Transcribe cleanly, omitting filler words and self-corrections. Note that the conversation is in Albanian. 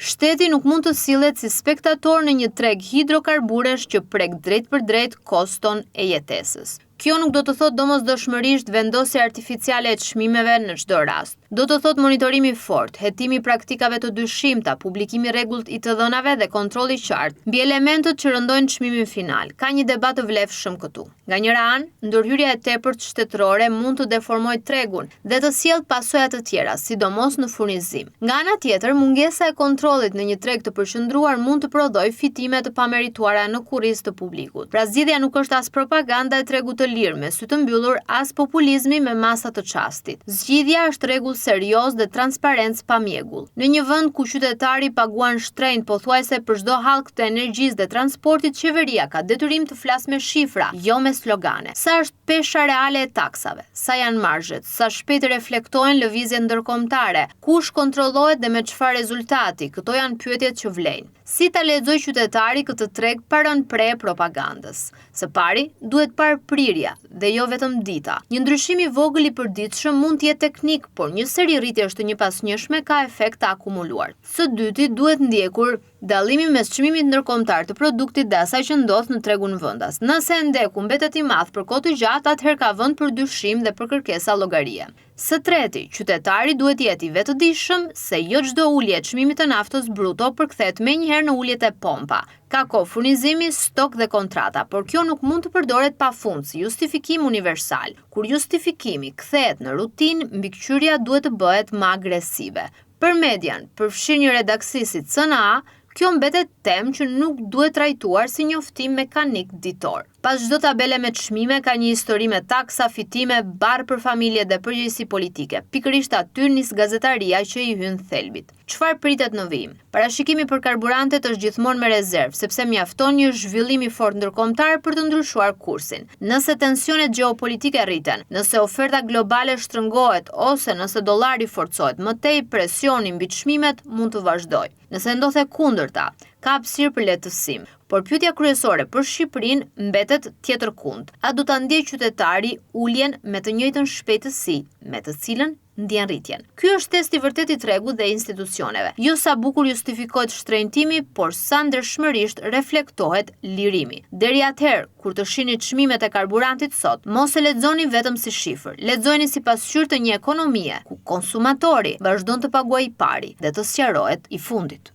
Shteti nuk mund të sillet si spektator në një treg hidrokarburesh që prek drejtpërdrejt koston e jetesës. Kjo nuk do të thotë domosdoshmërisht vendosje artificiale e çmimeve në çdo rast. Do të thotë monitorim i fortë, hetimi i praktikave të dyshimta, publikimi i rregullt i të dhënave dhe kontroll i qartë mbi elementët që rëndojnë çmimin final. Ka një debat të vlefshëm këtu. Nga njëra anë, ndërhyrja e tepërt shtetërore mund të deformojë tregun dhe të sjellë pasoja të tjera, sidomos në furnizim. Nga ana tjetër, mungesa e kontrollit në një treg të përqendruar mund të prodhojë fitime të pamerituara në kurriz të publikut. Pra zgjidhja nuk është as propaganda e tregut të lirë me sy të mbyllur, as populizmi me masa të çastit. Zgjidhja është rregull serioz dhe transparencë pa mjegull. Në një vend ku qytetari paguan shtrenjtë pothuajse për çdo hallkë të energjisë dhe transportit, qeveria ka detyrim të flasë me shifra, jo me slogane. Sa është pesha reale e taksave? Sa janë marzhet? Sa shpejt reflektohen lëvizjet ndërkombëtare? Kush kontrollohet dhe me çfarë rezultati? Këto janë pyetjet që vlejnë. Si ta lexojë qytetari këtë treg pa rënë pre e propagandës? Së pari, duhet parë prirja, dhe jo vetëm dita. Një ndryshim i vogël i përditshëm mund të jetë teknik, por një seri rritjesh të njëpasnjëshme ka efekt të akumuluar. Së dyti, duhet ndjekur dallimi mes çmimit ndërkombëtar të produktit dhe asaj që ndodh në tregun vendas. Nëse hendeku mbetet i madh për kohë të gjatë, atëherë ka vend për dyshim dhe për kërkesa llogarie. Së treti, qytetari duhet të jetë i vetëdijshëm se jo çdo ulje e çmimit të naftës bruto përkthehet menjëherë në ulje te pompa. Ka kohë furnizimi, stok dhe kontrata, por kjo nuk mund të përdoret pafund si justifikim universal. Kur justifikimi kthehet në rutinë, mbikëqyrja duhet të bëhet më agresive. Për median, përfshirë një redaksi si CNA, kjo mbetet temë që nuk duhet trajtuar si njoftim mekanik ditor. Pas çdo tabele me çmime ka një histori me taksa, fitime, barrë për familjet dhe përgjegjësi politike. Pikërisht aty nis gazetaria që i hyn thelbit. Çfarë pritet në vijim? Parashikimi për karburantet është gjithmonë me rezervë, sepse mjafton një zhvillim i fortë ndërkombëtar për të ndryshuar kursin. Nëse tensionet gjeopolitike rriten, nëse oferta globale shtrëngohet ose nëse dollari forcohet më tej, presioni mbi çmimet mund të vazhdojë. Nëse ndodh e kundërta, ka hapësirë për lehtësim. Por pyetja kryesore për Shqipërinë mbetet tjetërkund. A do ta ndjejë qytetari uljen me të njëjtën shpejtësi me të cilën ndjen rritjen? Ky është testi i vërtetë i tregut dhe institucioneve. Jo sa bukur justifikohet shtrenjtimi, por sa ndershmërisht reflektohet lirimi. Deri atëherë, kur të shihni çmimet e karburantit sot, mos e lexoni vetëm si shifër, lexojeni si pasqyrë të një ekonomie ku konsumatori vazhdon të paguajë i pari dhe të sqarohet i fundit.